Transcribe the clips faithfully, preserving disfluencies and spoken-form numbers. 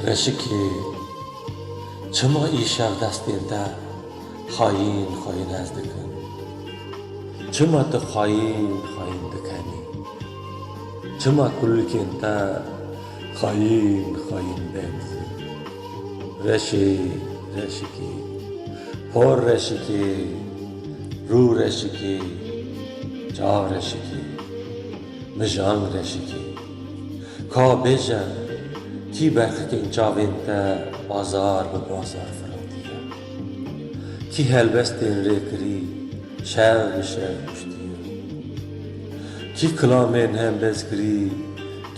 Reşikê, çima îşev destên te xayîn xayîn hez dikin? Çima tu xayîn xayîn dikenî? Çima kulkên te xayîn xayîn benzin? Reşê, reşikê, por reşikê, rû reşikê, çav reşikê, mijang reşikê. Ka bêje, kî berxikên çavên te bazar bi bazar firotiye? Kî helbestên rê kirî şev bi şev kuştiye? Kî kilamên hembez kirî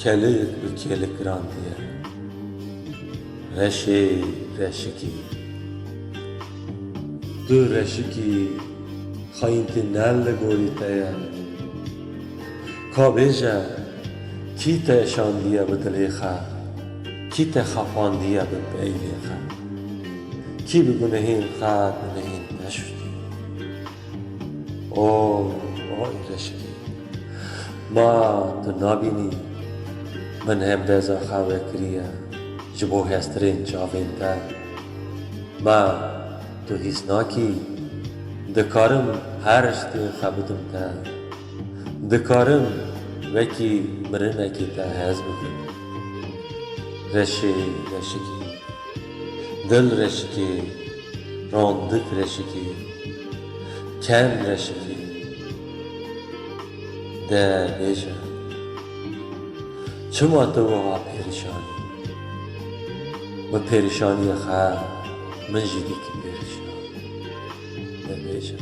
kelik bi kelik girandiye? Reşê, reşikî. Tu reşikî, xayîntî ne li gorî te ye. Ka bêje, kî te şandiye bi dilê xwe? Kî te xepandiye bi peylê xwe? Kî bi gunehên xwe gunehên te şustiye? O, o reşikê. Ma tu nabînî min hembeza xwe vekiriye ji bo hestirên çavên te? Ma tu hîs nakî? Dikarim her tiştê xwe bidim te. Dikarim wekî mirinekî te hez bikim. Reşê, reşikî. Dil reşikê, rondik reşikê, ken reşikê. De bêje, çima tu wiha pêrişan î? Bi pêrişaniyê xwe min jî dikî pêrişan. De bêje.